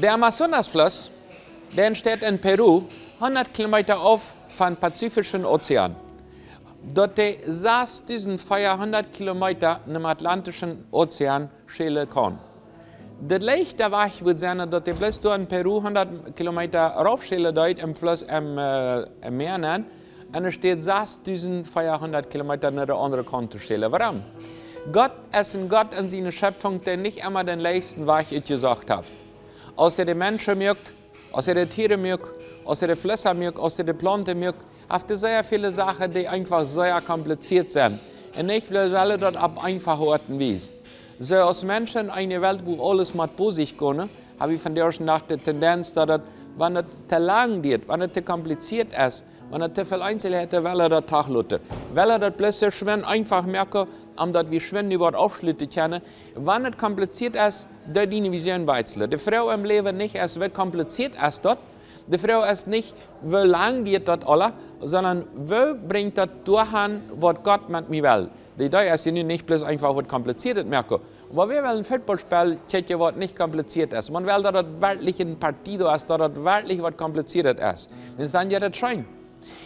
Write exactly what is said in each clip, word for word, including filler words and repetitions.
De Amazonasfluss, de steiht in Peru, hunnert Kilometer af von Pazifischen Ozean, dat de sessdusendveerhunnert Kilometer in den Atlantischen Ozean schälen kann. De leichte Weg wudd sennen, dat de bloß dor in Peru hunnert Kilometer raufschälen deit, im Fluss, im, äh, im Meer nenn, un de steiht sessdusendveerhunnert Kilometer na de annere Kant to schälen. Warum? Gott is en Gott in siene Schöpfung, de nich immer den leichten Weg utjesocht haft. As he de Menschen muak, as he de Tieren muak, as he de Flüsser muak, as he de Planten muak, haft he sea vele Sachen, de eenfach sea kompliziert sent. Un nich, well, well he dat op eenfache Oort un Wies. So as Menschen in ene Welt, wo alles mutt bosig gahn, hebb wi vondoag de Dag de Tendenz, dat dat, wann dat to lang diert, wann dat to kompliziert is, wann dat to veel Eenzelheiten, well he dat tachlaten. Well he dat bloß so schwind eenfach maken, um dat wi schwind nu wat afsluten kjennen. Wann dat kompliziert is, deit diene Vision weizle. De Froag im Leven nich is, wo kompliziert is dat? De Froag is nich, wo lang diert dat alla, sonnern wo bringt dat dorhen, wat Gott met mi well? De Idee is ja nu nich bloß eenfach wat Kompliziertet maken. Aver wer well en Footballspeel kjikjen, wat nich kompliziert is? Man well, dat dat werkjlich en Partie do is, dat dat werkjlich wat Kompliziertet is. Denn is denn ja dat scheen.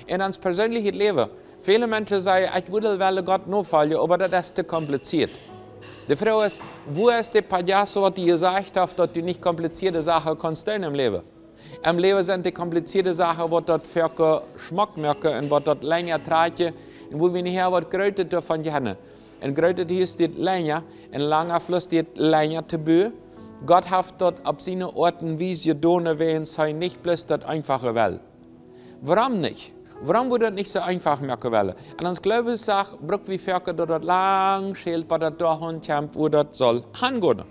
In uns persönlichet Leven, vele Menschen seggen: Ik wudd welle Gott nafolgen, aver dat is to kompliziert. De Froag is, wo is de payaso, wat di jeseggt haft, dat du nich komplizierte Sachen kannst doon im Leven? Im Leven sent de komplizierte Sachen, wat dat foaken schmack maken un wat dat lenja trakjen un wo wi nohher wat Grötet dorvon jennen. En grötet Huus diert lenja, en langa Fluss diert lenja to buen. Gott haft dat op siene Oort un Wies jedonen, wiels he nich bloß dat Eenfache well. Worom nich? Worom wudd dat nich so eenfach maken welle? An uns Gloowenssaak bruuk wi foaken, dat dat lang schelt, bot dat dorhen kjemt, wo dat sall hangahn.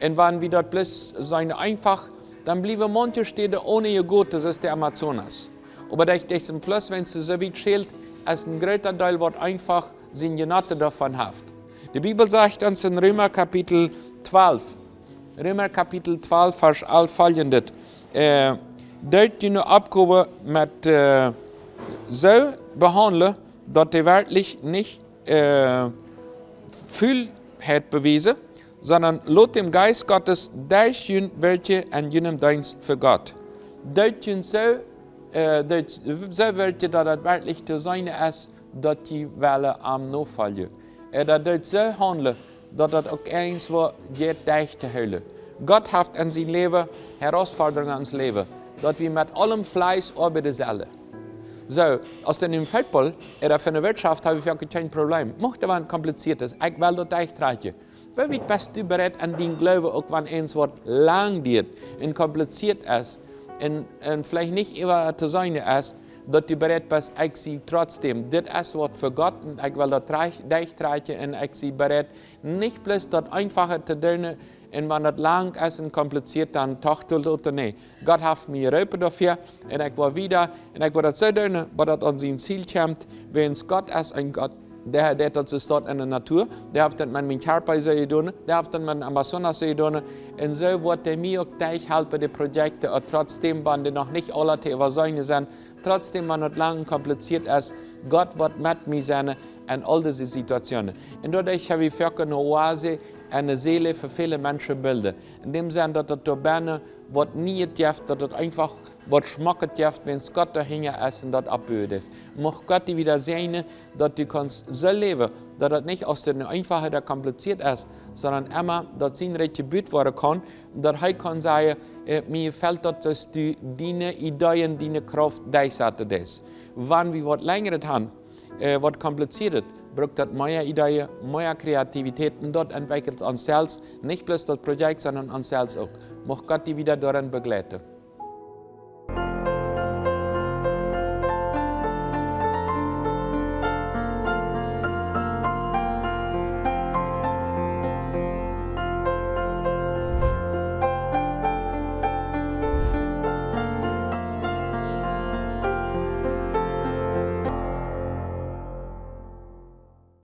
Un wann wi dat bloß sehn eenfach, denn blieven manche Städer ahn Gottes, so as de Amazonas. Aver dat is en Fluss, wenn he so wiet schelt, as en gröter Deel, wat eenfach sien Genoten dorvon haft. De Bibel seggt uns in Römer Kapitel twalf, Römer Kapitel twalf, Varsch alf folgendet: Doot june Opgave met, äh, so behandlen, dat de werkjlich nich, äh, Fuulheit bewiesen, sonnern lot den Geist Gottes derch jun wirken en junem Deenst för Gott. Doot jun so, äh, doot so wirken, dat dat werkjlich to sehn is, dat ji welle am nofolgen. Äh, dat doot so handlen, dat dat ok egens wor jeit, derch to holen. Gott haft in sien Leven Herausforderungen in uns Leven, dat wi met allem Fleiß arbeiden sellen. So, as in en Football, äh, oder för ne Wirtschaft hebb wi foaken kjeen Problem. Mucht dat wat Kompliziertes, ik well dat derchtrakjen. Wo wiet best du bereit, an dien Gloven, ok wann eens wat lang diert un kompliziert is un, un veleicht nich ewa to sehn is, dat du bereit best, ik sie trotzdem, dit is wat för Gott un ik well dat derch-, derchtrakjen un ik sie bereit, nich bloß dat Eenfache to doon, un wann dat lang is un kompliziert, denn toch to laten? Nee, Gott haft mi jeropen dorför, un ik woa wieda, un ik woa dat so doon, bot dat an sien Ziel kjemt, wiels Gott is en Gott, de, de deit dat so, staht in de Natur, de haft dat met mien Kjarpa so jedonen, de haft dat met den Amazonas so jedonen, un so woat de mi ok derchhalpen, de Projekte, un trotzdem, wann de noch nich alla to översehn sent, trotzdem, wann dat lang un kompliziert is, Gott woat met mi sennen in all disse Situationen. Un doaderch hebb wi foaken ne Oase un ne Seel för vele Menschen bilden. In dem Senn, dat dat dor bennen wat Niehet jeft, dat dat eenfach wat Schmacket jeft, wiels Gott dorhinja is un dat opbuen deit. Mucht Gott di wieda säajnen, dat du kannst so leven, dat dat nich aus dat nu eenfach oder kompliziert is, sonnern emma, dat sien Rikj jebut woaren kann, dat he kann sajen: Äh, mi jefallt dat, dat du diene Ideen, diene Kraft derchsetten deist. Wann wi wat Längeres han, äh, wat Kompliziertet, bruukt dat mea Ideen, mea Kreativität, un dat entwickelt ons selfst, nich bloß dat Projekt, sonnern ons selfst ok. Mucht Gott di wieda dorin begleiten.